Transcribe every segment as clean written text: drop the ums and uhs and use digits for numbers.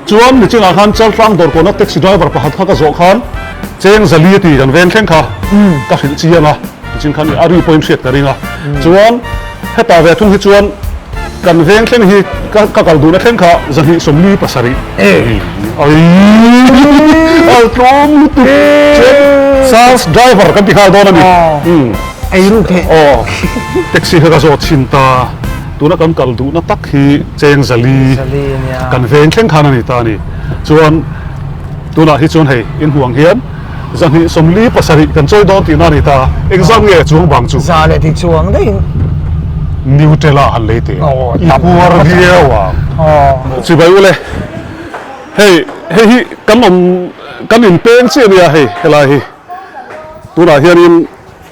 Chuan nichinah khan Chaltlang dawrkawna taxi driver pakhat kha ka zawh khan cheng zali a ti kan veng thleng kha ka hrilh chiang a, nichin khan a ri pawhin hriat ka ring a. Chuan hetah ve thung hi chuan kan veng thleng hi ka ka kal duhna thleng kha 247. Aii a tlawm lutuk. Chuan sales driver kan ti nghal dawn a ni. Ei ruk theih. Aw taxi kha ka zawt chhin ta. Tuna kan kal duhna tak hi cheng zali kan veng thleng khan a ni ta a ni. Chuan tunah hi chuan hei inhmuh ang hian 247 kan chawi dawn tihna a ni ta. Engzat nge chuang bang chu? Za leh ti chuang daihin. Nutella han lei teh. I puar viau ang. Chibai ule, hei hei hi kan awm kan inpeng chiah a nia hei helai hi. Tunah hianin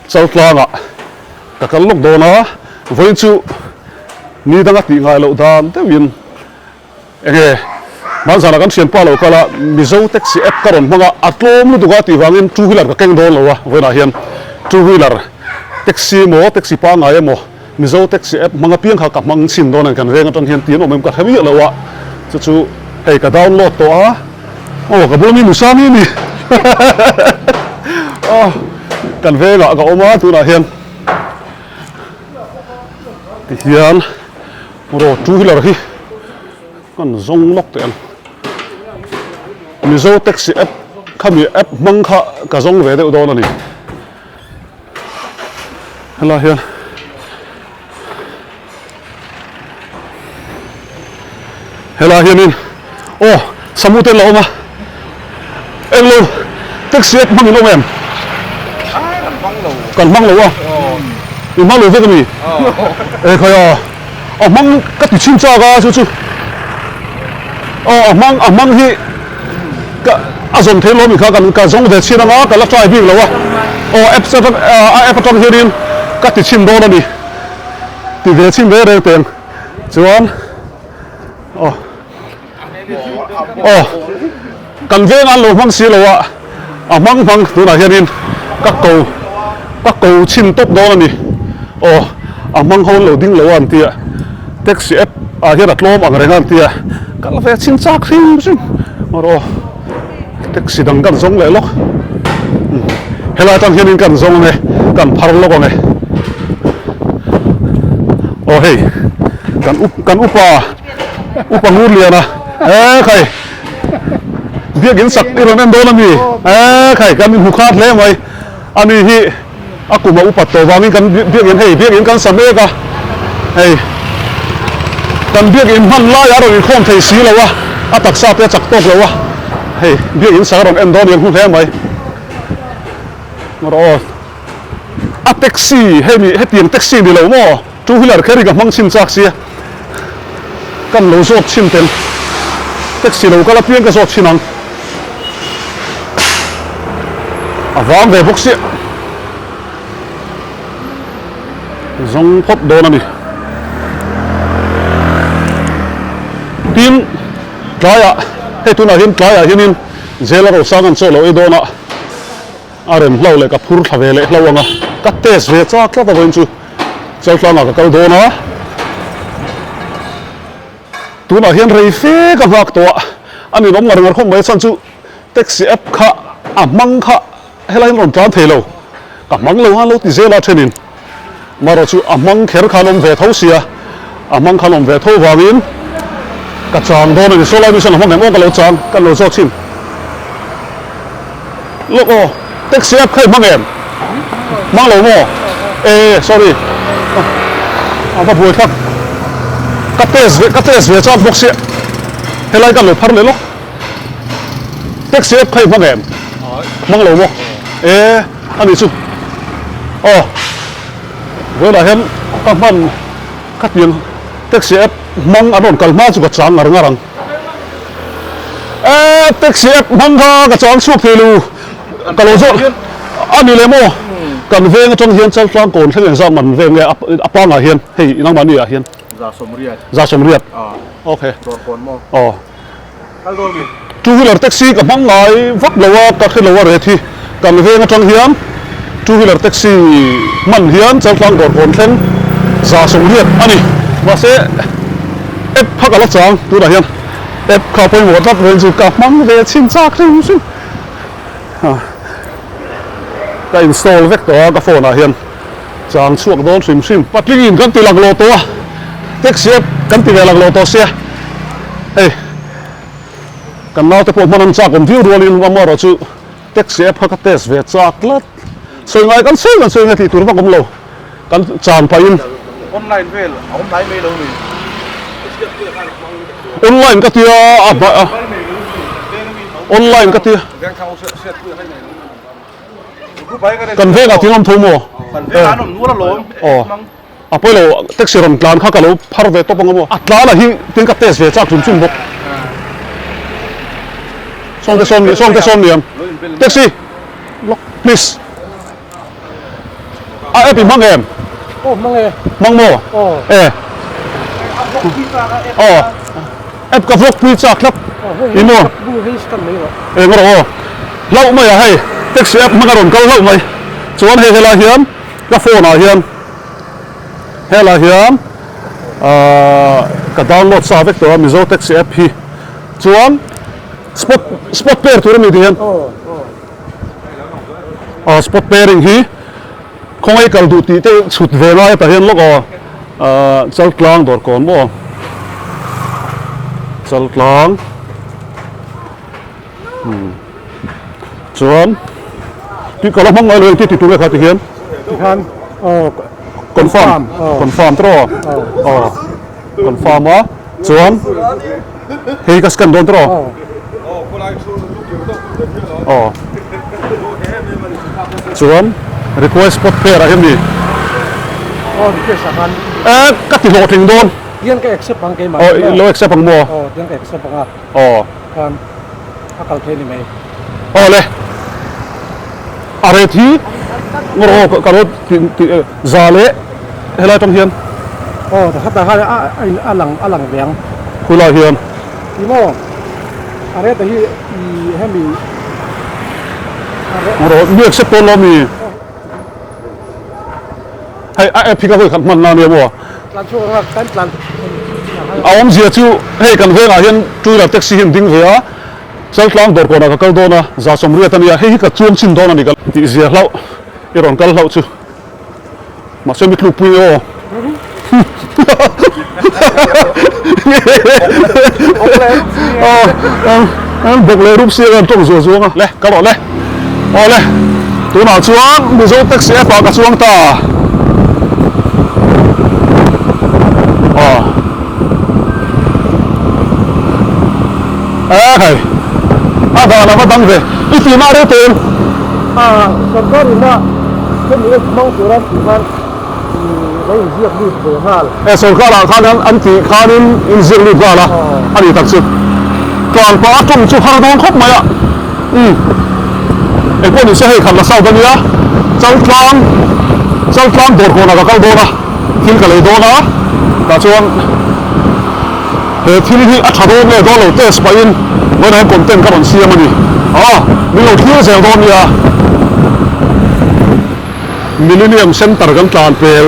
Chaltlangah Ka kal lawk dawn a, vawiin chu ni danga tih ngai loh dan deuhin enge hmanzanah kan thianpa lo kal a, Mizo taxi app ka rawn hmang a, a tlawm lutuk a tih vangin two wheeler ka keng dawn lo a, vawiinah hian two wheeler taxi emaw taxi pangngai emaw Mizo taxi app hmang apiang kha ka hmang chhin dawn a ni, kan veng atang hian tih an awm em ka hre miah lo a, chu chu hei ka download tawh a, aw ka bula mi Musami a ni aw kan vengah ka awm a tunah hian. Tihian raw two wheeler hi kan zawng lawk teh ang. Mizo taxi app khami app hmang kha ka zawng ve deuh dawn a ni. Helai hian Helai hianin aw Samu te an lo awm a, englo taxi app hmang in awm em? Kan hmang lo a, i hmang lo vek a mi? E khai a, a hmang ka ti chhin chak a chu chu aw a hmang a hmang hi ka a zawm thei lo mi kha kan ka zawng ve chhin anga ka la try bik lo a, aw apps atang a app atang hianin ka ti chhin dawn a ni. Ti ve chhin reng reng teng chuan aw aw kan veng an lo hmang si lo a a hmang hmang tunah hianin ka ko ka ko chhin tawp dawn a ni aw a hmang ho an lo ding lo a an tia taxi app ah hian a tlawm ang reng a an tia ka la ve chhin chak hrim hrim aw taxi dang kan zawng leh lawk helai atang hianin kan zawng ange kan phar lawk ange aw hei kan up kan upa upa ngur lian a e khai biakin sak i rawn en dawn ami e khai kan inhmu khat hle mai ani hi a kum a upat tawh vangin kan biakin hei biakin kan sa mek a hei kan biakin hman laiah a rawn inkhawm thei si lo a a taksa te a chak tawk lo a hei biakin sak a rawn en dawn hian hmu hle mai rawh aw a taxi hei ni hetiang taxi ni lo maw two wheeler kher hi ka hmang chhin chak sia kan lo zawt chhin tel taxi lo kal apiang ka zawt chhin ang. A vang ve bawk sia. Zawng phawt dawn a ni. Tin, tlaiah, hei tunah hian tlaiah hianin jail a rosang an chaw lo ei dawn a, a rem hlo leh ka phur thla ve leh hlo ang a, ka test ve chak tlat a vawiin chu Chaltlangah ka kal dawn a. Tunah hian rei fe ka nghak tawh a, a ninawm ngar ngar khawp mai chhan chu taxi app kha a hmang kha helai hian rawn tlan thei lo, ka hmang lo a lo ti zel a thenin marawh chu a hmang kher khan awm ve tho sia, a hmang khan awm ve tho vangin ka chang dawn a ni, saw lai mission a hmang em aw ka lo chang ka lo zawt chhin lawk aw, taxi app kha i hmang em? Hmang lo maw? E sorry a va buai thlak ka test ve ka test ve chak bawk sia helai ka lo phar leh lawk taxi app kha i hmang em? Hmang lo maw? E a nih chu aw vawiinah hian ka hman ka tiang taxi app hmang an rawn kal hma chu ka chang ngar ngar ang e taxi app hmang kha ka chang chhuak thei lo. Ka lo zawt a ni leh maw? Kan veng atang hian Chaltlang kawn thleng engzat man veng nge a pangah hian hei nangmahni ah hian? 180. 180. Ok. Dawr kawn maw? Aw. Kal dawn mi? Two wheeler taxi ka hmang ngai vak lo a, ka hre lo a ret hi. Kan veng atang hian two wheeler taxi hman hian Chaltlang dawr kawn thleng 180 a ni. Mahse app kha ka la chang tunah hian. App kha pawimawh tlat vel chu ka hmang ve chhin chak hrim hrim. Ka install vek tawh a ka phone ah hian chang chhuak dawn hrim hrim. Patling in kan ti lak lo tawh a, taxi app kan ti ve lak lo tawh sia hei kan naute pawh hman an chak awm viau rualin amaherawh chu taxi app kha ka test ve chak tlat. Sawi ngai kan sawi kan sawi nge tih tur vak awm lo kan chan pahin. Online vel a awm hnai mai lo ni. Online ka tia a a online ka tia. Kan vengah thing awm tho maw? Aw a pawi lo taxi rawn tlan kha ka lo phar ve tawp ang a maw? A tlan ah hi tin ka test ve chak hrim hrim bawk. Sawngte sawn sawngte sawn ni ang. Taxi lock please. A app i hmang em? Aw hmang e. Hmang maw? Aw. E. Aw. App ka vlog pui chak tlat. I maw? Eng rawh aw. Hlauh mai a hei taxi app hmang a rawn kal hlauh mai. Chuan hei helai hian ka phone ah hian helai hian ahh ka download sa vek tawh a Mizo taxi app hi. Chuan spot spot pair tur a ni ti hian. Aw spot pairing hi khawngaih kal duh tih te chhut ve lai atah hian lawk aw ah Chaltlang dawr kawn maw Chaltlang umm chuan tih ka la hmang ngai lo engti ti tur nge kha ti hian tikhan aw confirm confirm tawh aw confirm a chuan hei ka scan dawn tawh aw. Aw chuan request spot pair ah hian mi Aw request ah khan e ka ti hlawhtling dawn Tiang ka accept ang keimah Aw i lo accept ang maw Aw tiang ka accept ang a Aw khan a kal thei ni mai Aw le a rate hi ngawr aw ka lo ti ti za leh helai atang hian Aw khatah khan a a lang a lang ve ang Khulai hian Ti maw? A rate hi i hemi a rate. Rawh mi accept dawn lo mi? Hei a app hi ka hawi khat hman na ania maw? Tlan chhuak anga kan tlan A awmzia chu hei kan vengah hian two wheeler taxi hi an ding ve a, Chaltlang dawrkawnah ka kal dawn a, 180 ania, hei hi ka chuang chhin dawn a ni ka tihzia hlauh i rawn kal hlauh chu. Mahse mi tluk pui aw. Bawk leh rup sia kan tawng zuah zuang a. Le, ka rawh le. Aw le. Tunah chuan Mizo taxi app ah ka chuang ta. Aw. Eh hei. A dan a va dang ve. I ti mah reuh teh. A sorkar ina hemi app hmang tura an tih khan lo inziak lut ve nghal. E sorkar ah khan an tih khanin inziak lut nghal a, a ni tak chu. Tlan pah a tawng chu har dawn khawp mai a. Umm engpawh ni se hei khat la south a nia, Chaltlang Chaltlang dawrkawnah ka kal dawn a, thil ka lei dawn a, tah chuan he thil hi a tha dawn nge dawn lo test pahin vawiinah hian content ka rawn siam a ni. Aw min lo thlir zel dawn nia. Millennium Centre kan tlan pel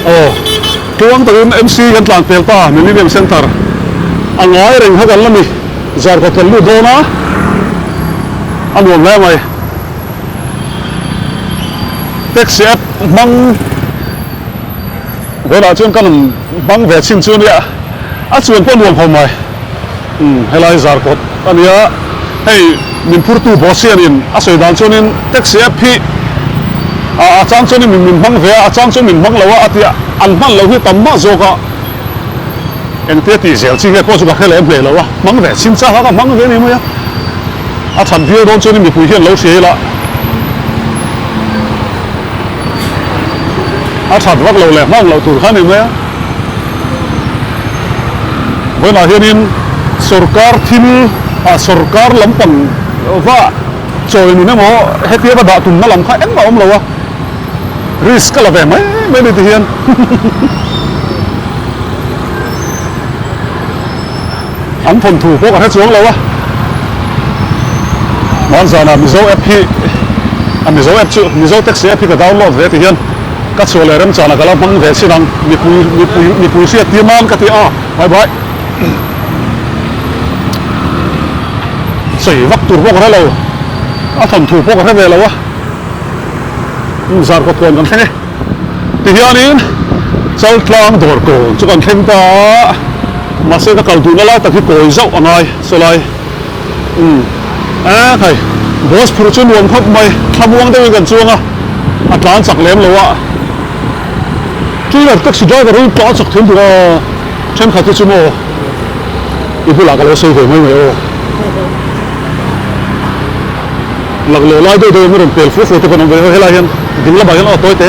aw tluang takin MC kan tlan pel ta Millennium Centre a ngai reng kha kan la ni zarkawt kan lut dawn a a nuam hle mai taxi app hmang vawilah chuan kan hmang ve chhin chu ania a chuan pawh nuam ho mai umm helai zarkawt a nia hei min phurtu boss hianin a sawi dan chuanin taxi app hi a chang chuanin min min hmang ve a a chang chuan min hmang lo a a ti a an hman loh hi tam mah zawk a engtia tih zel chi nge pawh chu ka hre lem hle lo a hmang ve chhin chak a ka hmang ve a ni mai a a that viau dawn chuanin mipui hian lo hria ila a that vak loh leh hman loh tur kha a ni mai a. Vawiinah hianin sorkar thil ah sorkar lampang va chawi nun emaw hetia va dah tumna lam kha engmah a awm lo a, risk a la ve mai mai a ni ti hian an thawnthu pawh ka hre chuang lo a. Hmanzanah Mizo app hi a Mizo app chu Mizo taxi app hi ka download ve ti hian. Ka chhuah leh remchana ka lo hmang ve chin ang, mipui mipui mipui hriat tir nan ka ti a, bye bye. Sawi vak tur pawh ka hre lo, a thawnthu pawh ka hre ve lo a, Zarkawt kawn kan thleng e. Tihianin Chaltlang dawr kawn chu kan thleng ta a, mahse ka kal duhna lai tak hi kawi zauh a ngai sawlai. Umm e khai, bus phurh chu nuam khawp mai, thlamuang deuhin kan chuang a, a tlan chak lem lo a, two wheeler taxi driver hi tlan chak thei lutuk a, thenkhat hi chu maw i bulah ka lo sawi ve mai mai aw. Laklawh lai deuh deuh in rawn pel fua fua te pawh an awm ve a, helai hian ding lamah hian aw tawi te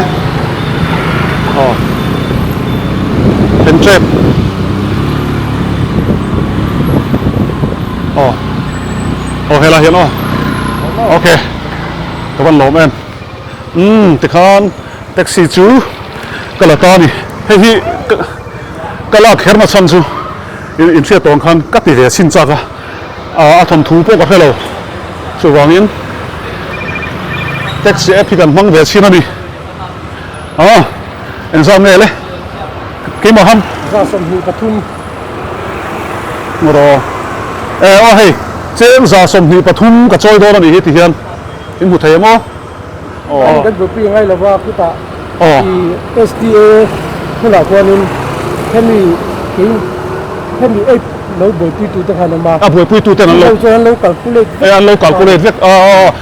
aw thleng tep aw aw helai hian aw ok ka van lawm em umm tikhan taxi chu ka la ta a ni hei hi ka lak kher na chhan chu inhriat tawh ang khan ka ti ve chhin chak a. A thawnthu pawh ka hre lo. Chuvangin taxi app hi kan hmang ve chhin a ni. Aw, engzat nge le? Keimah ham. 23. Ngaw. E aw hei, cheng 23 ka chawi dawn a nih hi ti hian in hmu thei em aw? Aw. Kan buaipui ngai lova khutah i SDA hmunah khuanin hemi kei hemi app lo buaipui tute khan awm a. A buaipui tuten an lo. Chuan an lo calculate vek. E an lo calculate vek a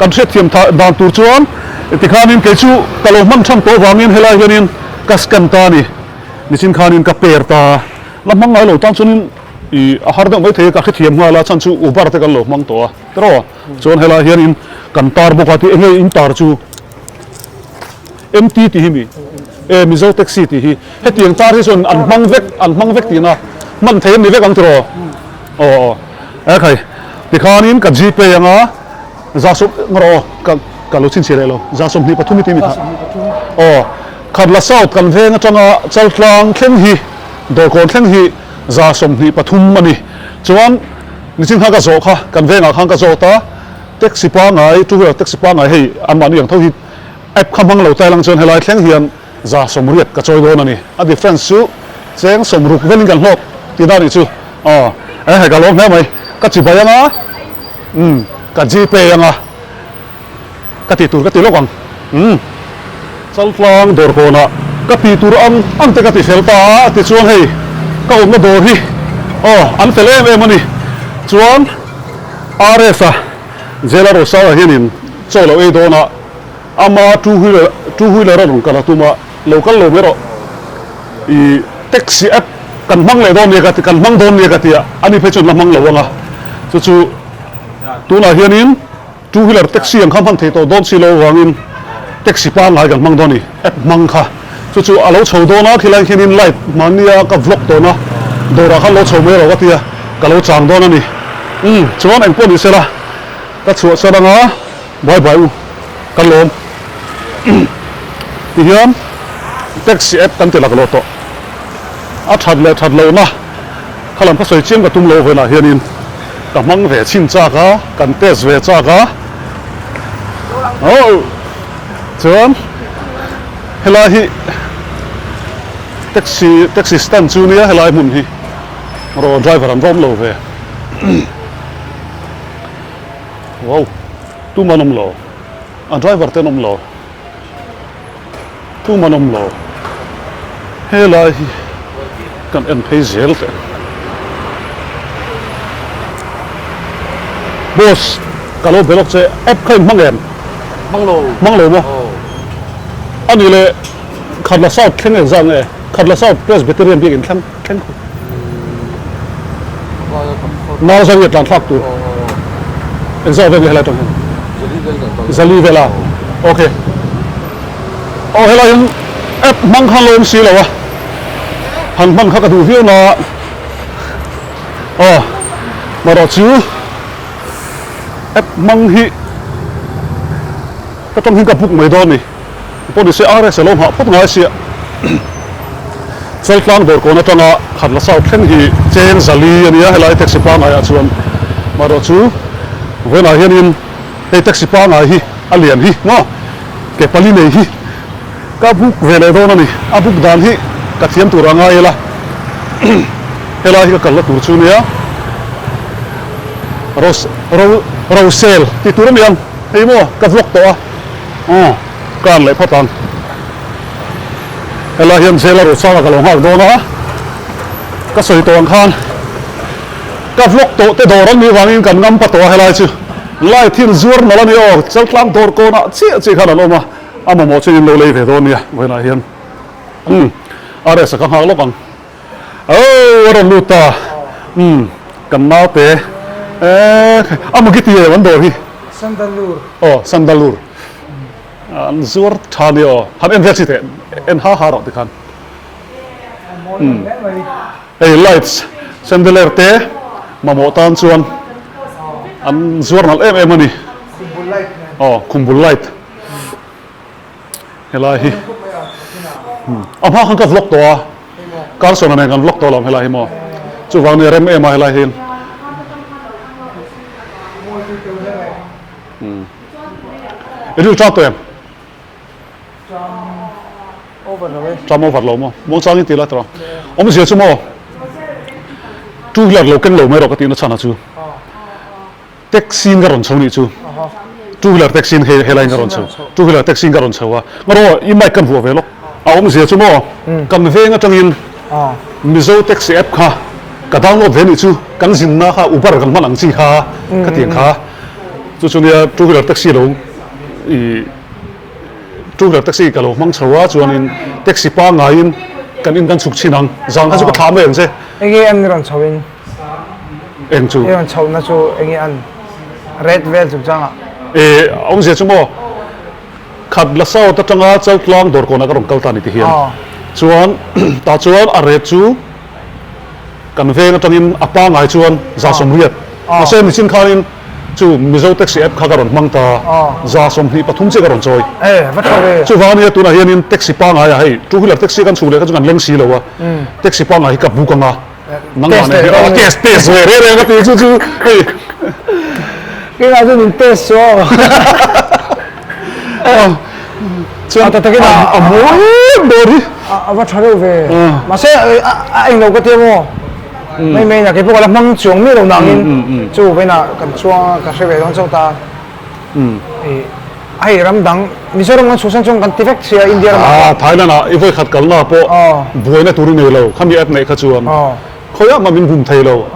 kan hriatthiam dan tur chuan tikhanin kei chu ka lo hman than tawh vangin helai hianin ka scan ta a ni. Nichin khanin ka per ta la hmang ngai lo tan chuanin i a har deuh maithei a ka hrethiam nghal a chhan chu Uber te kan lo hmang tawh a tiraw. Chuan helai hianin kan tar bawk a tih enge in tar chu MT tih hi mi e Mizo taxi tih hi hetiang tar hi chuan an hmang vek an hmang vek tihna hman thei an ni vek ang tiraw aw aw e khai tikhanin ka gpay anga za sawm ngarawh aw ka ka lo chhinchhiah leh lo 23 i tih mi kha aw Khatla South kan veng atanga Chaltlang thleng hi Dawrkawn thleng hi 23 a ni chuan Nichin khan ka zawh kha, kan vengah khan ka zawt a, taxi pangngai, two wheeler taxi pangngai hei anmahni ang tho hi app kha hmang lo ta ilang chuan helai thleng hian 80 ka chawi dawn a ni. A difference chu cheng 60 velin kan hlawk tih dan nih chu. Aw, e hei ka lawm hle mai, ka chibai anga, umm, ka gpay anga. Ka tih tur ka ti lawk ang. Umm. Chaltlang dawr kawnah ka tih tur ang ang te ka ti fel ta a, tichuan hei ka awmna dawr hi aw an fel em em a ni. Chuan RS a Jailer Rosara hianin chaw lo ei dawn a, ama two wheeler two wheeler a rawn kal a tum a, lo kal lo mai rawh. I taxi app kan hmang leh dawn nia ka ti kan hmang dawn nia ka ti a, ani phei chuan la hmang lo ang a, chu chu tunah hianin Two wheeler taxi ang kha hman thei tawh dawn si lo avangin taxi pangngai kan hmang dawn a ni, app hmang kha. Chu chu a lo chho dawn a, khilai khianin light mahnia ka vlog tawn a, dawrah khan lo chho mai rawh ka ti a, ka lo chang dawn a ni. Umm, chuan engpawh ni sela, ka chhuah san anga bye bye u, ka lawm. Tihian taxi app kan ti laklawh tawh, a that leh that lohna. Kha lam ka sawi chiam ka tum lo vawiinah hianin ka hmang ve chhin chak a, kan test ve chak a. Oh! Chuan helai hi taxi taxi stand chu nia helai hmun hi rawh driver an va awm lo ve. Wow! Tum an awm lo. A driver te an awm lo. Tum an awm lo. Helai hi kan en phei zel teh. Boss, ka lo be lawk che, app kha in hmang em? Hmang lo. Hmang lo maw? A nih leh Khatla South thleng engzah nge? Khatla South Presbyterian biak in thleng thleng khu. Nau zan nge tlan thlak tur? Engzah vel nge helai atang hian? Zali vel a? Ok. Aw helai hian app hmang khan lo awm si lo a, han hman kha ka duh viau na aw marawh chu app hmang hi ka tawng hian ka book mai dawn a ni. Pawh ni se RS a lo nghah phawt ngai sia. Chaltlang dawrkawn atanga Khatla South thleng hi cheng 400 a nia helai taxi pangaiah chuan marawh chu vawiinah hianin hei taxi pangai hi a lian hi maw ke pali nei hi ka book ve leh dawn a ni a book dan hi ka thiam tur a ngai ila helai hi ka kalna tur chu nia. Ros ro rosel tih tur a ni ang hei maw ka vlog tawh a aw ka han leh phawt ang helai hian zela ruhsanga ka lo nghak dawn a ka sawi tawh ang khan ka vlog tawh te dawr an nih vangin kan ngam pa tawh a helai chu light hi an zuar nawlh a ni aw chaltlang dawr kawnah chiah chiah khan an awm a a mamawh chu in lo lei ve dawn nia vawiinah hian umm RS a ka nghak lawk ang. Oh a rawn lut ta umm kan naute eh a mawki ti em an dawr hi Sandalur aw Sandalur an zuar tha nia aw han en vel chi teh en ha ha rawh tikhan umm hei lights chandelier te mamawh tan chuan an zuar nalh em em a ni aw khumbul light Helai hi a hma khan ka vlog tawh a, Carson-a nen kan vlog tawh lo helai hi maw, chuvang nia rem em a helai hi i ril tang tawh em? Tang over lo maw, muangchang in ti la tawh awmzia chu maw two wheeler lo keng lo mai rawh ka tihna chhan a chu. Taxi in ka rawn chho nih chu two wheeler taxi in hei helai in ka rawn chho two wheeler taxi in ka rawn chho a ngarawh i mic kan vuah ve lawk a awmzia chu maw kan veng atangin Mizo taxi app kha ka download ve nih chu kan zinna kha Uber kan hman ang chi kha ka ti ang kha chu chu nia two wheeler taxi lo i two wheeler taxi ka lo hmang chho a chuanin taxi pangaiin kan in kan chhuk chhin ang zan kha chu ka thlah mai ang che. Enge an rawn chho in? Eng chu? I rawn chhohna chu enge an red vel chungchang ah? E, awmzia chu maw, khat la south atanga Chaltlang dawrkawnah ka rawn kal ta ni ti hian. Chuan tah chuan a red chu kan veng atangin a pangai chuan 180. Mahse nichin khanin chu Mizo taxi app kha ka rawn hmang ta, 123 chiah ka rawn chawi. E, va tha ve. Chuvang ania tunah hianin taxi pangai ah hei two wheeler taxi kan chhuk leh kha chu kan leng si lo a, taxi pangai hi ka book anga. Nangmah nen hian aw test test ve reng reng ka ti chu chu hei. Keimah chu min test chu aw. Chuan ta takin a mawi em dawn hi. A va tha reuh ve. Mahse a englo ka ti emaw. Mai mai na keipawh ka la hmang chuang miah lo nangin chu vawiinah kan chuang a ka hre ve dawn chauh ta. Hei ram dang Mizoram kan chhuahsan chuan kan ti vek sia India ramah pawh. Thailand ah i vawikhat kalna pawh buaina tur i nei lo khami app neih kha chuan khawiah mah min bum thei lo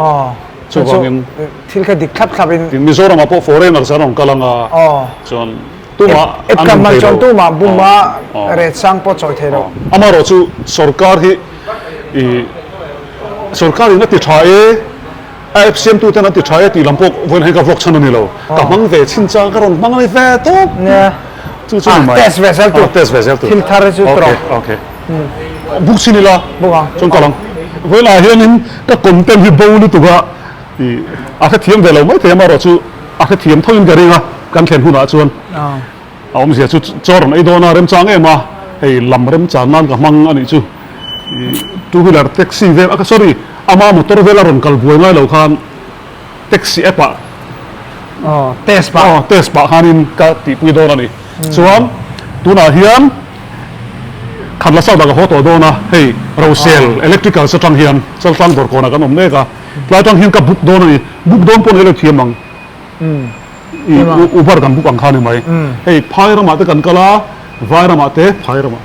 chuvangin thil kha dik thlap thlap in Mizoram ah pawh foreigners an rawn kal anga chuan tumah an bum thei lo tumah bum a ret sang pawh chawi thei lo. Amaherawh chu sorkar hi i sorkar in a ti tha e. A app siamtu ten an ti tha e tih lam pawh vawiin hian ka vlog chhan a ni lo. Ka hmang ve chin chang ka rawn hmang a ni ve tawp. Chu chu ni mai. Test ve zel tur. Test ve zel tur. Thil thar hi chu tawrh. Okay, okay. Book chhin ila. Book ang. Chuan kal ang. Vawiin ah hianin ka content hi bo lutuk a, ih a hrethiam ve lo maithei amaherawh chu a hrethiam thoin ka ring a kan thlen hunah chuan. A awmzia chu chaw rawn ei dawn a, remchang em a, hei lam remchang nan ka hmang a nih chu. Two wheeler taxi vel, sorry, ama motor vel a rawn kal buai ngai lo khan taxi app ah test pah test pah khanin ka tihpui dawn a ni. Chuan tunah hian khat la south ah ka haw tawh dawn a, hei Rosel electricals atang hian Chaltlang dawrkawnah kan awm mek a, tlai atang hian ka book dawn a ni, book dawn pawh ni lo thiam ang. I Uber kan book ang kha ni mai. Hei phai ramah te kan kal a, vai ramah te phai ramah.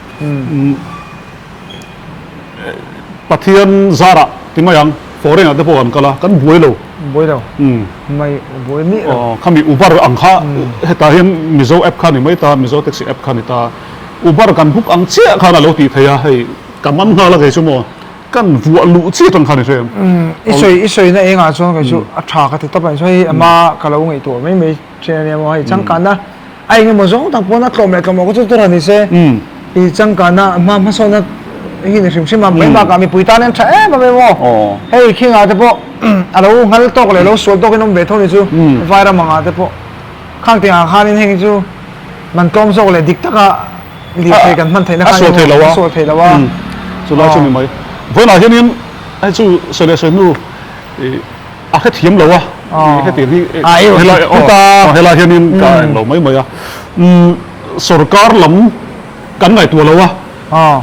Pathian zarah ti mai ang, foreign ah te pawh kan kal a, kan buai lo. Buai lo. Mai buai miah lo. Khami Uber ang kha hetah hian Mizo app kha ni mai ta, Mizo taxi app kha ni ta. Uber kan book ang chiah khan a lo tih theih a, hei ka man nghal a kei chu maw. Kan vuah luh chiah tang khan i hre em? I sawi i sawi na engah chuan kei chu a tha ka ti tawp a ni. Chuan hei ama ka lo ngaihtuah mai mai thin a nia maw hei changkanna a eng emaw zawng tak pawn a tlawm leh tlawm loh kha chu tur a ni se i changkanna hma hmasawnna hi ni hrim hrim a mai bakah mipui tan hian tha em em emaw hei khingah te pawh a lo nghal tawk leh lo sual tawk in awm ve tho ni chu vairam angah te pawh khang tiangah khanin heng hi chu man tlawm zawk leh dik taka lirthei kan hman theihna khan a sual thei lo a, a sual thei lo a. Chu lai chu ni mai. Vawiinah hianin hei chu sawi leh sawi hnu a hrethiam lo a, hetiang hi helai helai hianin ka eng lo mai mai a. Sorkar lam kan ngaihtuah lo a.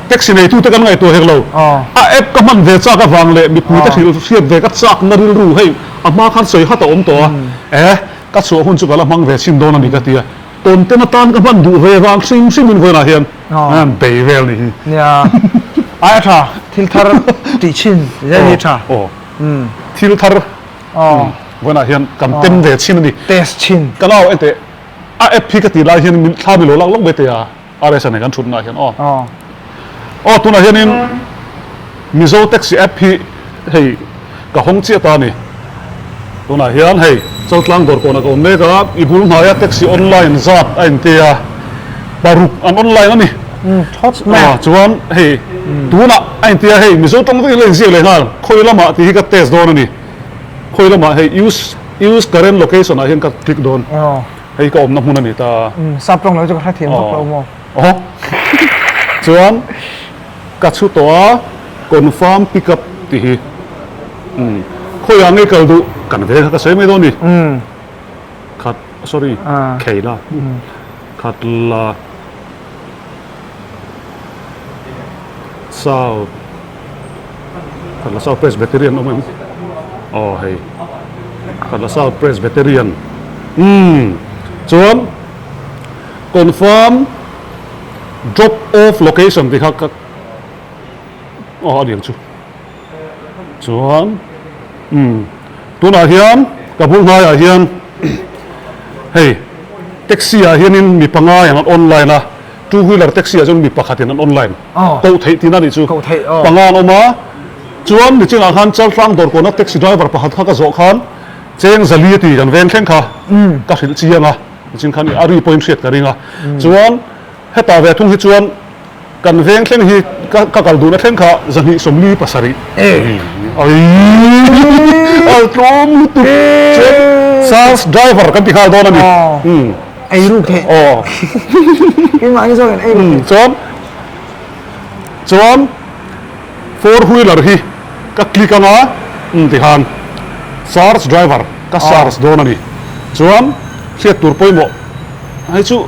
Taxi neitute kan ngaihtuah hek lo. A app ka hman ve chak avang leh mipuite hrilh hriat ve ka chakna rilru hei a hma khan sawi hat a awm tawh a. E, ka chhuah hun chu ka la hmang ve chhin dawn a ni ka ti a. Content atan ka hman duh ve vang hrim hrim in vawiinah hian bei vel ni hi. Nia, ai a tha, thil thar tih chhin zel hi a tha. Aw, thil thar vawiinah hian kan tem ve chhin a ni. Test chhin. Ka nau enteh a app hi ka tih lai hian min thla mi lo lak lawk mai teh a. RS a nen kan thutna ah hian aw. Aw tunah hianin Mizo Taxi app hi hei ka hawng chiah ta a ni. Tunah hian hei Chaltlang dawr kawnah ka awm mek a, i bul hnaia taxi online zat a inti a, paruk an online a ni. Aw chuan hei tunah a inti a, hei Mizo tawng vekin la inziak leh nghal, khawi lamah tih hi ka test dawn a ni. Khawi lamah hei use use current location ah hian ka click dawn. Hei ka awmna hmun a ni ta. Sap tawng lo chu ka hrethiam vak lo maw? Aw. Chuan ka chhu tawh a, confirm pick up tih hi. Khawiah nge kal duh? Kan veng kha ka sawi mai dawn ni. Khat, sorry, khei la. Khat la. South. Khat la South Presbyterian awm em? Aw hei. Khat la South Presbyterian. Umm. Chuan confirm drop off location tih kha ka aw a ni ang chu. Chuan umm tunah hian ka bul hnaiah hian hei taxi ah hianin mi panga ang an online a. Two wheeler taxi ah chuan mi pakhatin an online koh theih tihna nih chu panga an awm a, chuan nichinah khan Chaltlang dawrkawna taxi driver pakhat kha ka zawh khan cheng zali a ti kan veng thleng kha ka hrilh chiang a, nichin khan a ri pawhin hriat ka ring a, chuan hetah ve thung hi chuan kan veng thleng hi ka kal duhna thleng kha 227 aii a tlawm lutuk chuan sales driver kan ti nghal dawn a ni. Ei ruk theih. Aw. Keimah hi zawkin ei ruk theih. Chuan chuan four wheeler hi ka click anga um tikhan search driver ka search dawn a ni. Chuan hriat tur pawimawh hei chu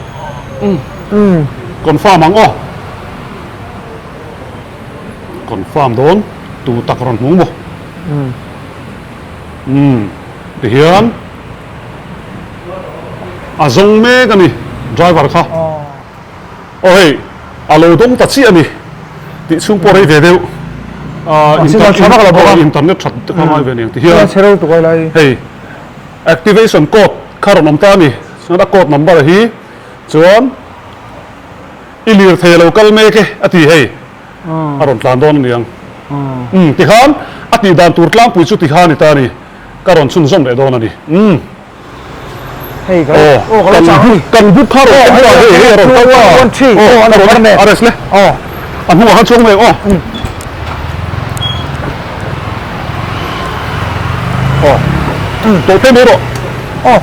um confirm ang aw. Confirm dawn tu tak rawn hmung maw. Um tihian. A zawng mek a ni driver kha. Aw hei a lo dawng ta chiah a ni tih chhung pawh rei ve deuh. Internet that te kha ngai ve aniang ti hian hei activation code kha rawn awm ta a ni. Chuan a code number hi chuan i lirthei a lo kal mek e a ti hei a rawn tlan dawn aniang. Tikhan a tih dan tur tlangpui chu tikhan a ni ta a ni. Ka rawn chhunzawm leh dawn a ni. Umm. Hei ka aw ka lo chang a ni. Kan book kha rawn kal ta hei hei a rawn kal ta. 1 3 aw a rawn a rest le. Aw. A hnungah khan chuang mai aw. Aw. Tawh phei mai rawh. Aw.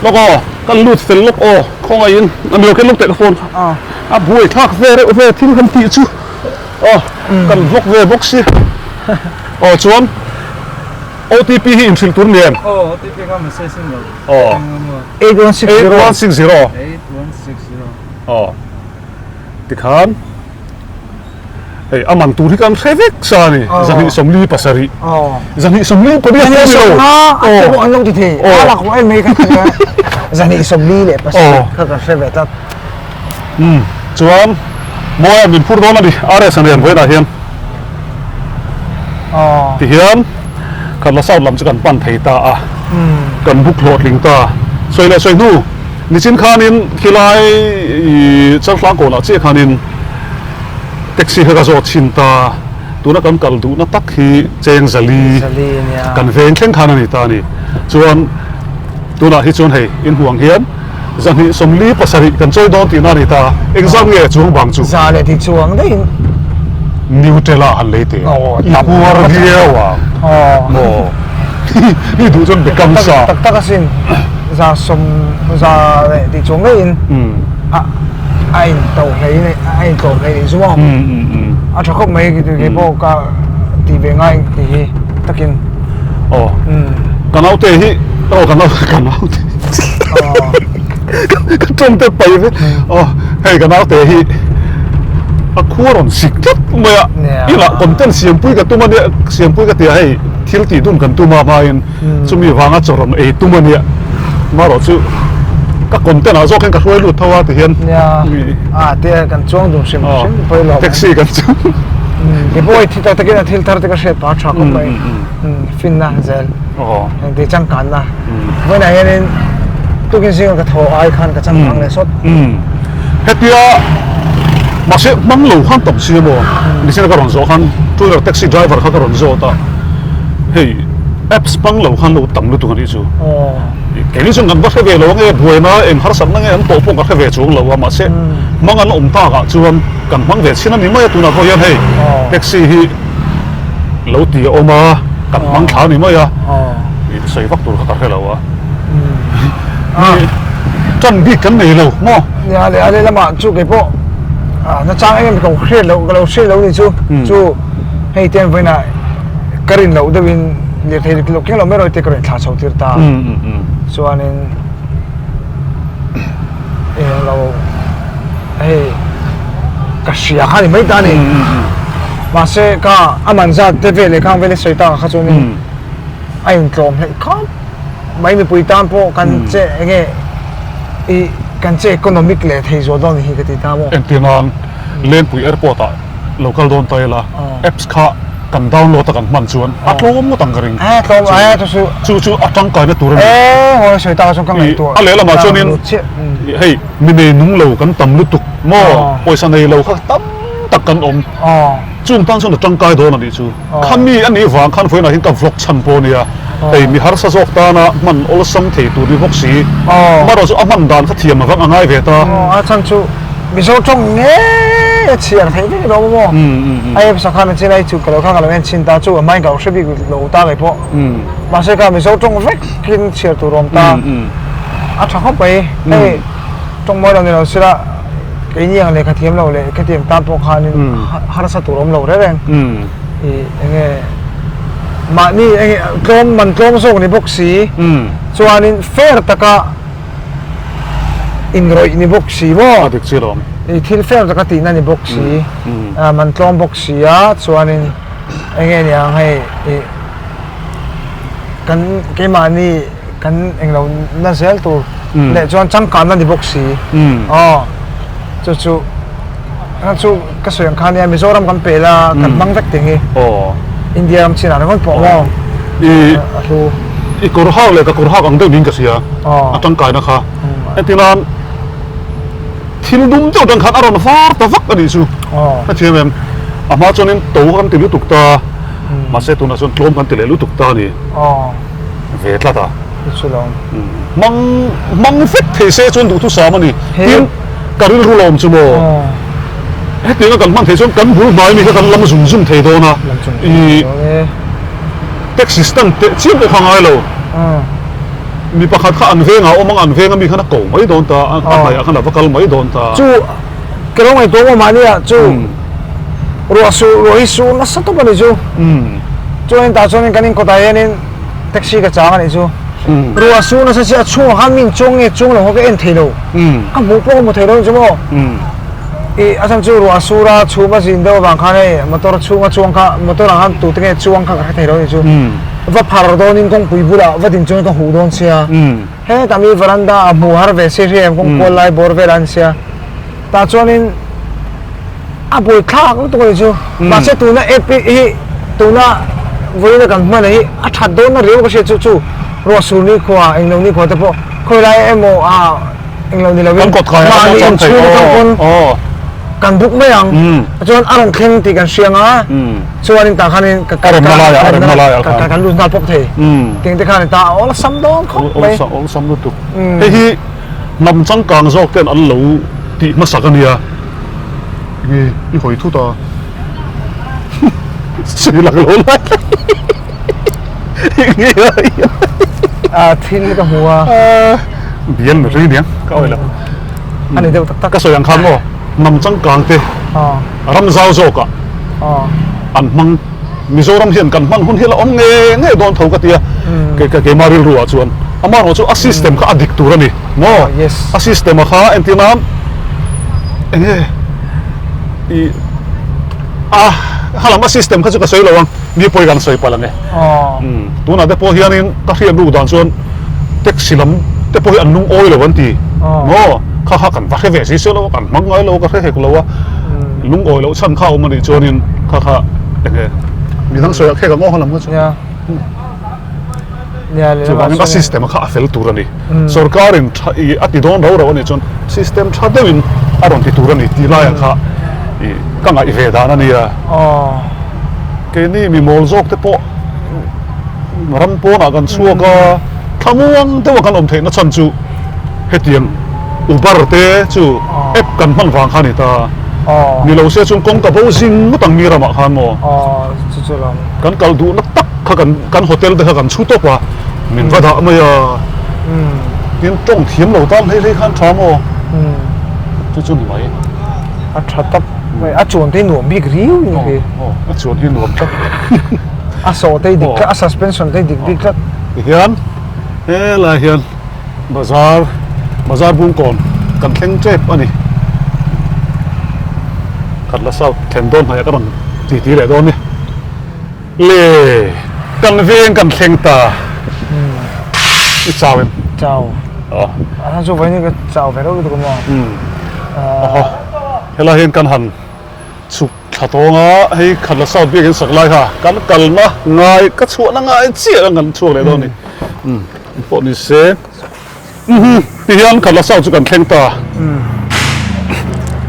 Lawk aw. Kan lut fel lawk aw. Khawngaihin a mi lo ken lawk teh ka phone kha. A buai thlak ve reuh ve thil kan tih chu. Aw kan vlog ve bawk si. Aw chuan OTP hi inhrilh tur ni em? Aw OTP kha message in lo. Aw. 8160. 8160. 8160. Aw. Tikhan hei a man tur hi kan hre vek sa a ni. 247. Aw. 240 pawh ni lo. Aw. An lo ti thei. A lak ruai mai kha ti a. 247 kha kan hre ve tlat. Umm chuan Mawia min phur dawn a ni RS a nen vawiinah hian tihian Khatla South lam chu kan pan thei ta a kan book hlawhtling ta sawi leh sawi hnu nichin khanin khilai ih Chaltlang kawnah chiah khanin taxi kha ka zawt chhin ta tuna kan kal duhna tak hi Cheng Zali kan veng thleng khan a ni ta a ni chuan tunah hi chuan hei inhuang hian. 247 kan chawi dawn tihna a ni ta. Engzat nge chuang bang chu? Za leh ti chuang daihin. Nutella han lei teh. I puar viau ang. Maw? I duh chuan bekam sa. Tak tak asin. Za sawm za leh ti chuang daihin a a in to hlei a in tlawm hlei nih chu maw? A tha khawp mai kei pawh ka tih ve ngai tih hi takin. Aw. Ka naute hi aw ka naute ka naute. Ka tawng te pai ve. Aw hei ka naute hi. A khua rawn sik tlat mai a, inah content siampui ka tum a nia, siampui ka ti a hei thil tih dun kan tum a hmain chumi vanga chaw rawn ei tum a nia, marawh chu ka content ah zawk hian ka hruai lut tho a ti hian a te kan chuang dun hrim hrim pawh ilo taxi kan chuang kei pawh hei thi tak takin a thil thar te ka hriat pah a tha khawp mai finna zel engti changkanna vawiinah hianin tukin zinga ka thaw ai khan ka changkang leh sawt. Hetia mahse hmang lo khan tam si emaw nichin ka rawn zawh khan two wheeler taxi driver kha ka rawn zawt a hei apps hmang lo khan lo tam lutuk a nih chu keini chuan kan va hre ve lo ange buaina eng harsatna nge an tawh pawh ka hre ve chuang lo a mahse hmang an awm takah chuan kan hmang ve chhin a ni mai a tunah pawh hian hei taxi hi lo ti a awm a kan hmang thla a ni mai a sawi vak tur kha ka hre lo a. Tan bik kan nei lo maw? Nia leh a lehlamah chu kei pawh nachang em em ka hriat loh ka lo hriat loh ni chu chu hei te vawiinah ka rin loh deuhin lirthei lo keng lo mai erawh te ka rawn thlah chho tir ta chuanin eng lo hei ka hria kha ni mai ta a ni mahse ka a man zat te vel leh khang vel i sawi tak ah kha chuanin a intlawm hleih khawp. Mai mipui tan pawh kan che enge i kan che economic leh thei zual dawn hi ka ti ta maw. Engtir nan Lengpui airport ah lo kal dawn ta ila apps kha kan download a kan hman chuan a tlawm ngawt ang ka ring. A tlawm a chu chu. Chu chu a tangkaina tur a ni. E hawi sawi tak ah chuan ka ngaihtuah. A lehlamah chuanin hei mi nei nung lo kan tam lutuk maw pawisa nei lo kha tam tak kan awm. Chung tan chuan a tangkai dawn a nih chu. Khami a nih vang khan vawiinah hian ka vlog chhan pawh a nia. Hei mi harsa zawk tana hman awlsam thei tur ni bawk si. Amaherawh chu a hman dan kha thiam avang a ngai ve ta. A chhan chu Mizo tawng ngei a chhiar theih vek lo maw? A apps ah khan a chin a i chu ka lo kha ka lo en chhin ta chu a hmain ka lo hre bik lo ta ngei pawh. Mahse kha Mizo tawng vekin chhiar tur a awm ta. A tha khawp mai. Hei tawng mawi lo ni lo sila keini ang lehkha thiam lo leh khatiang tan pawh khanin harsa tur awm lo reng reng. Ih enge mahni enge tlawm man tlawm zawk ni bawk si chuanin fair taka inrawih ni bawk si maw? A dik chiah lo. Ih thil fair taka tihna ni bawk si man tlawm bawk si a chuanin enge niang hei ih kan keimahni kan englo na zel tur leh chuan changkanna ni bawk si aw chu chu chu ka sawi ang khan nia Mizoram kan pel a kan hmang vek ting hi India ram chinah ringawt pawh maw a hlu i kawr hak leh ka kawr hak ang deuh niin ka hria a tangkaina kha entirnan thil dum deuh dang khan a rawn var ta vak a nih chu ka thiam em a hma chuanin to kan ti lutuk ta mahse tunah chuan tlawm kan ti leh lutuk ta a ni. Ve tlat a. Hmang hmang vek thei se chuan duhthusam a ni. Tin, ka rilru lawm chu maw? Hetianga kan hman theih chuan kan bul hmai mi kha kan lam zum zum thei dawn a. I taxi stand teh chiam pawh kha ngai lo. Mi pakhat kha an vengah a awm ang, an venga mi khan a ko mai dawn ta, a hnaihah khan a va kal mai dawn ta. Chu ka lo ngaihtuah maw mahnia chu ruah su ruah hi su nasa tawp a ni chu. Chuanin tah chuanin kan inkawtah hianin taxi ka chang a nih chu. Ruah su nasa si a chhungah khan min chuang nge chuang lo kha ka en thei lo. Ka hmuh pawh ka hmu thei lo chu maw. I a chhan chu ruah sur a chhum a zin deuh avang khan hei motor chhunga chuang kha motor ah khan tute nge chuang kha ka hre thei lo a nih chu. Va phar dawnin kawngpui bulah va din chuan ka huh dawn sia. Hetah mi veranda ah hmuh har ve si hriam kawng kual lai bawr vel a ni sia. Tah chuanin a buai thlak lutuk a ni chu. Mahse tuna app hi tuna vawiina kan hman hi a that dawn na riau ka hriat chu chu ruah sur ni khua englo ni khua te pawh khawi lai emaw ah englo ni lovin mahni inchhung atang pawn kan buk mai ang. Chuan a rawn thleng tih kan hria ang a chuanin tah khanin ka kan lut nghal pawk thei. Tiang te khan ta a awlsam dawn khawp mai. Awlsam lutuk. Hei hi Hnam changkang zawk ten an lo tih hmasak a nia. Nge i hawi thut a? Sawi lang lo lai. Nge a thil ka hmu a. Bial mi ri niang ka awih lo. A ni deuh tak tak. Ka sawi ang khan maw hnam changkang te ram zau zawkah an hmang Mizoram hian kan hman hun hi la awm nge nge dawn tho ka ti a, keimah rilru ah chuan amaherawh chu a system kha a dik tur a ni maw? A system a kha entir nan eng nge i A halam a system kha chu ka sawi lo ang, mi pawi kan sawi palh ang e. Tunah te pawh hianin ka hriat ruk dan chuan taxi lam te pawh hi an lungawi lo an ti maw? Kha kha kan va hre ve si si lo a, kan hmang ngai lo a, ka hre hek lo a, lungawi loh chhan kha a awm a nih chuanin kha kha eng nge midang sawi ah khek ang aw halam kha chu. Chuvangin a system kha a fel tur a ni. Sorkarin tha i a ti dawn rau rau a nih chuan system tha deuhin a rawn ti tur a ni tih laiah kha i ka ngaih ve dan a nia. Keini mi mawl zawk te pawh ram pawnah kan chhuak a, thlamuang deuha kan awm theihna chhan chu hetiang Uber te chu app kan hman vang kha a ni ta. Ni lo se chuan kawngka bo zing ngawt ang mi ramah khan maw? Kan kal duhna tak kha kan kan hotel te kha kan chhu tawp a, min va dah mai a, tin tawng thiam lo tan hlei hlei khan tha maw? Chu chu ni mai. A tha tak mai, a chuan te hi nuam bik riau in hi. Aw, a chuan hi nuam tlat. A sawh te hi dik tlat, a suspension te hi dik bik tlat. Tihian helai hian Bazar, Bazar Bungkawn kan thleng tep a ni. Khatla South thlen dawn hnaihah ka rawn titi leh dawn ni. Le, kan veng kan thleng ta. I chau em? Chau. Aw. A chu vawiin ka chau ve reuh lutuk a maw? Aw. Helai hian kan han chhuk thla tawng a, hei Khatla South biakin sak lai kha kan kalna ngai, ka chhuahna ngai chiah kan chhuak leh dawn a ni. Pawh ni se. Umm ti hian Khatla South chu kan thleng ta.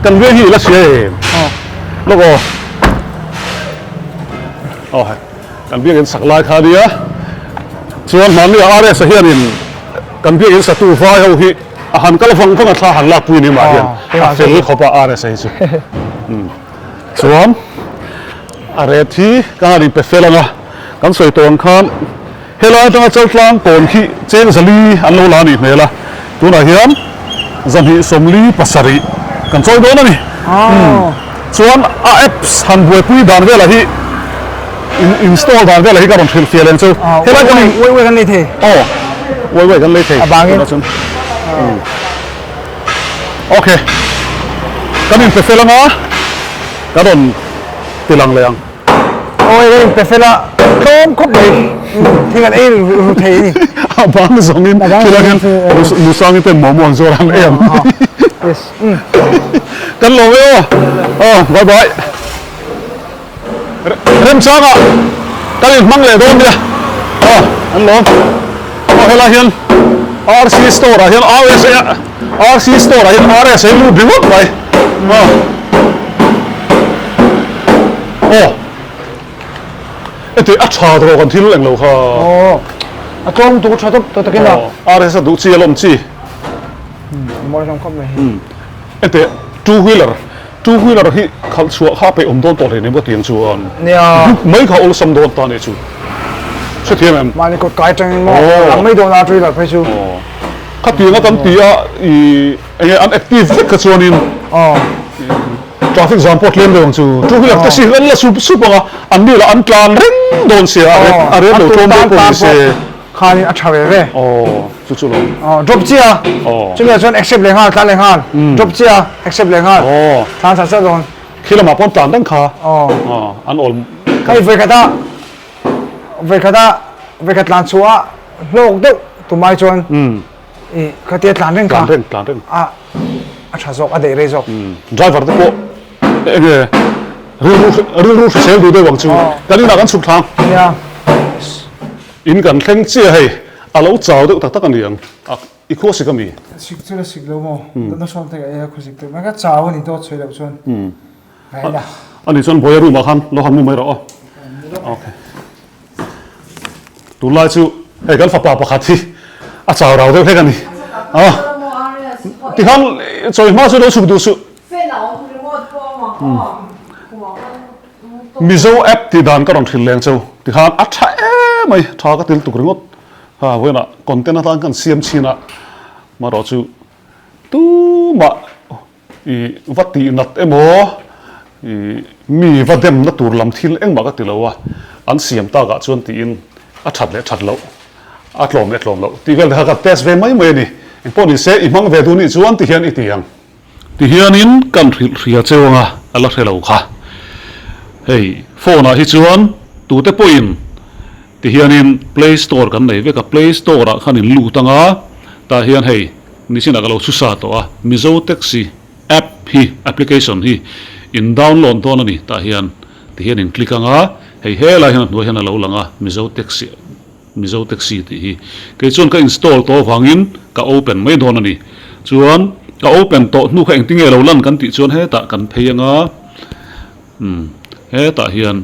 Kan veng hi i la hria em? Lawk aw. Aw hei kan biakin sak lai kha nia. Chuan hmanni ah RS a hianin kan biakin satu vai ho hi a han kal vang vang a thla han lakpui ni mah hian a fel khawp a RS a hi chu. Chuan a ret hi kan han inpe fel ang a, kan sawi tawh ang khan Helai atanga Chaltlang kawn khi cheng zali an lo la a nih hmel a, tunah hian zahnih 47 kan chawi dawn a ni. Chuan a apps han buaipui dan velah hi install dan velah hi ka rawn hrilhfiah leh ang chu. Helai kan in Uai uai kan lei thei. Aw, uai uai kan lei thei. A bangin. Ok, kan inpe fel anga ka rawn tilang leh ang. Awi ka inpe fel a, tlawm khawp mai thil kan ei ru thei a ni. A bang zawngin thil hian Musangin ten momo an zawr ang em. Yes. Kan lawm e aw. Aw bye bye. Remchanga kan inhmang leh dawn nia. Aw an lawm. Aw helai hian RC store ah hian RSA RC store ah hian RSA lut ringawt mai. Aw. Aw heti a tha tawh kan thil englo kha. Aw a tlawm tur tha tawp tawh takin a. Aw RS a duh chi a lawm chi. Mawi hlawm khawp mai hi. Heti two wheeler two wheeler hi khalh chhuah kha a peih awm dawn tawh hle ni maw tiang chuan. Nia. Group mai kha awlsam dawn ta nih chu. Hrethiam em? Mahni kawt kai atangin maw lam mai dawn a two wheeler phei chu. Aw khatiang a kan ti a i enge an active vek kha chuanin. Aw. Traffic jam pawh tlem deuh ang chu. Two wheeler te si an la sup sup ang a, an ni lah an tlan reng dawn sia, a ret a ret lo tlawm deuh pawh ni se. Khanin a tha ve ve. Aw, chu chu lo. Aw, drop chiah a. Aw. Chumi ah chuan accept leh nghal, tlan leh nghal. Drop chiah a, accept leh nghal. Aw. Tlan chah chiah dawn. Khi lamah pawh an tlan reng kha. Aw. Aw, an awl. Hei vawikhat a, vawikhat a, vawikhat tlan chhuah a hlawk deuh tumai chuan. I khatia tlan reng kha. Tlan reng, tlan reng. A a tha zawk, a daih rei zawk. Driver te pawh eng nge rilru rilru hrisel duh deuh ang chu. Kan inah kan chhuk thlang. Nia. In kan thleng chiah hei, a lo chau deuh tak tak a ni ang. A i khua sik a mi? Sik chu la sik lo maw? Natna hrawn te ka ei a khua sik deuh mai. Ka chau a ni dawt sawi loh chuan. Ngaih la. A nih chuan Bawia room ah khan lo han mu mai rawh aw. Okay. Tunlai chu hei kan fapa pakhat hi a chau rau deuh hlek a ni. A tikhan chawi hma chu lo chhuk duh suh. Mizo app tih dan ka rawn hrilh leng cheu tikhan a tha em mai tha ka til tuk ringawt. Ha vawiinah content atan kan siam chhin a marawh chu tumah I va tih nat emaw, i mi va demna tur lam thil engmah ka ti lo a, an siam takah chuan tiin a that leh that loh, a tlawm leh tlawm loh tih vel te kha ka test ve mai mai a ni. Engpawh ni se i hmang ve duh nih chuan ti hian i ti ang. Ti hianin kan hrilh hria cheu anga a la hre lo kha. Hei phone ah hi chuan tute pawhin ti hianin play store kan nei vek a, play store ah khan in lut anga tah hian hei nichinah ka lo chhusa tawh a, Mizo Taxi app hi application hi in download dawn a ni tah hian ti hian in click anga hei helai hian a hnuai hian a lo lang a Mizo Taxi Mizo Taxi tih hi kei chuan ka install tawh avangin ka open mai dawn a ni. Chuan ka open tawh hnu kha engtinge lo lan kan tih chuan hetah kan phei anga umm hetah hian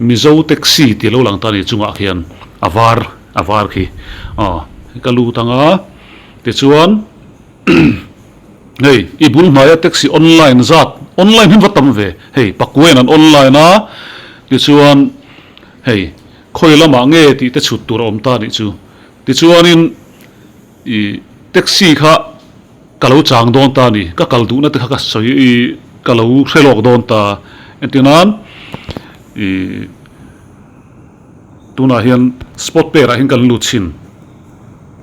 Mizo Taxi tih lo lang ta a ni chungah khian a var a var khi aw ka lut anga tichuan Hei, i bul hnaia taxi online zat, online hi va tam ve, hei Pakuain an online a, tichuan hei khawi lamah nge tih te chhut tur a awm ta nih chu. Tichuanin i taxi kha ka lo chang dawn ta a ni, ka kal duhna te kha ka sawi i ka lo hre lawk dawn ta, entir nan i tunah hian spot pair ah hian kan lut chhin.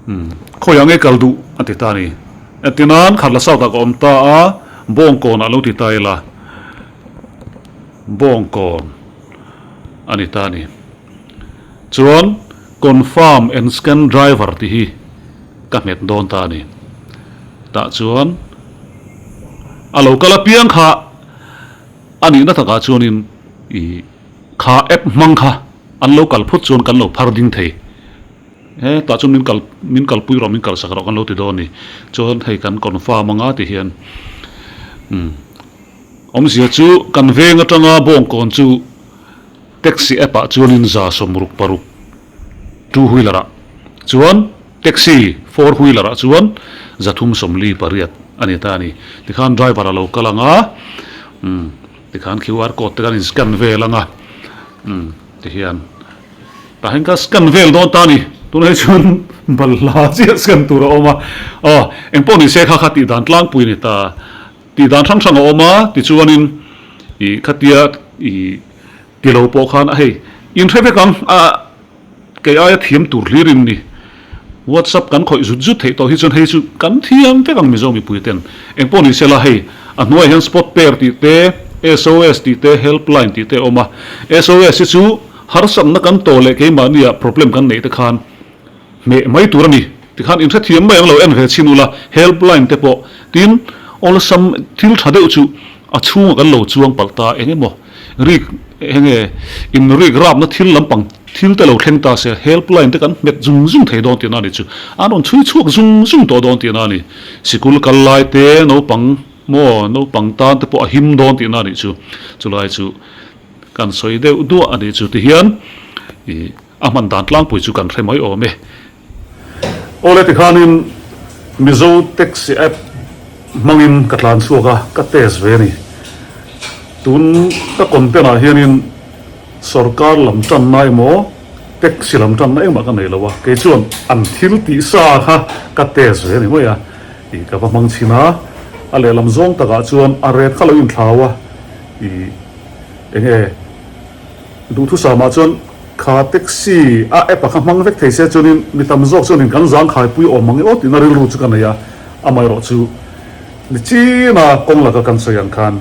Umm, khawiah nge kal duh? a ti ta a ni. Entinan Khatla South ah ka awm ta a, Bawngkawn ah lo ti ta ila, Bawngkawn a ni ta a ni. Chuan Confirm and Scan Driver tih hi ka nghet dawn ta a ni. Tah chuan a lo kal apiang kha a nihna takah chuanin ih kha app hmang kha an lo kal phut chuan kan lo phar ding thei. He tah chuan min kal min kalpui rawh min kalsak rawh kan lo ti dawn a ni. Chuan hei kan confirm anga ti hian umm awmzia chu kan veng atanga bawngkawn chu taxi app ah chuanin 166 two wheeler ah chuan taxi four wheeler ah chuan 348 a ni ta a ni. Tikhan driver a lo kal anga umm tikhan QR code te kan in scan vel anga umm tihian. Tah hian ka scan vel dawn ta a ni. Tunah hi chuan balhla chiah scan tur a awm a. Aw, engpawh ni se kha kha tih dan tlangpui a ni ta. Tih dan hrang hrang a awm a, tichuanin ih khatia ih ti lo pawh khan a hei inhre vek ang a kei aia thiam tur hlir in ni. WhatsApp kan khawih zut zut theih tawh hi chuan hei chu kan thiam vek ang Mizo mipui ten. Engpawh ni se la hei a hnuaiah hian spot pair tih te, SOS tih te, helpline tih te a awm a. SOS hi chu Harsatna kan tawh leh keimahnia problem kan neih te khan hmeh mai tur a ni. Tikhan inhrethiam mai ang lo en ve chhin ula, helpline te pawh tin awlsam thil tha deuh chu a chhungah kan lo chuang palh ta eng emaw rik enge in rik rapna thil lampang thil te lo thleng ta se helpline te kan hmet zung zung thei dawn tihna a ni chu. An rawn chhui chhuak zung zung tawh dawn tihna a ni. Sikul kal lai te naupang maw naupang tan te pawh a him dawn tihna a nih chu. Chulai chu. Kan sawi deuh duah a nih chu ti hian ih a hman dan tlangpui chu kan hre mai awm e. Awle tikhanin Mizo Taxi app hmangin ka tlan chhuak a, ka test ve a ni. Tun ka content ah hianin sorkar lam tanna emaw taxi lam tanna engmah ka nei lo a, kei chuan an thil tih sa kha ka test ve a ni mai a, ih ka va hmang chhin a, a lehlam zawng takah chuan a ret kha lo inthlau a, ih. Enge duhthusam ah chuan kha taxi a app a kha hmang vek thei se chuanin mi tam zawk chuanin kan zang khaipui awm ang e aw tihna rilru chu ka nei a, amaherawh chu ni china kawng laka kan sawi ang khan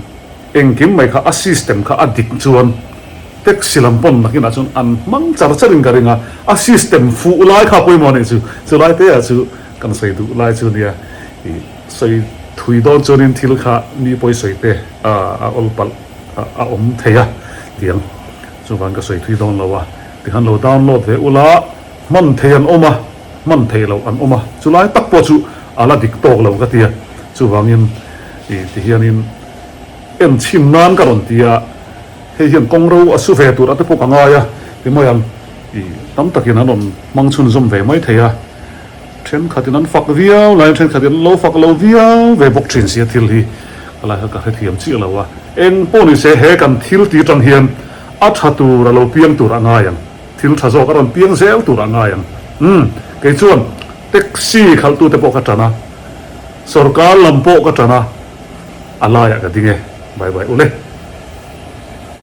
engkim mai kha a system kha a dik chuan taxi lam pawn nakinah chuan an hmang char char in ka ring a, a system fuh lai kha pawimawh a nih chu, chulai te ah chu kan sawi duh lai chu nia ih sawi thui dawn chuanin thil kha mi pawi sawi te a awl palh. a awm thei a tiang chuvang ka sawi thui dawn lo a tikhan lo download ve ula hman thei an awm a hman theih loh an awm a chulai tak pawh chu a la dik tawk lo ka ti a chuvangin ih tihianin en chhin nan ka rawn ti a hei hian kawng ro a su ve tur a te pawh ka ngai a ti mai ang ih tam takin an rawn hmang chhunzawm ve mai thei a thenkhatin an fak viau laiin thenkhatin an lo fak lo viau ve bawk thin sia thil hi ka lai kha ka hrethiam chiah lo a eng pawh ni se he kan thil tih atang hian a tha tur a lo piang tur a ngai ang thil tha zawk a rawn piang zel tur a ngai ang umm kei chuan taxi khalh tu te pawh ka tan a sorkar lam pawh ka tan a a laiah ka ding e bye bye ule.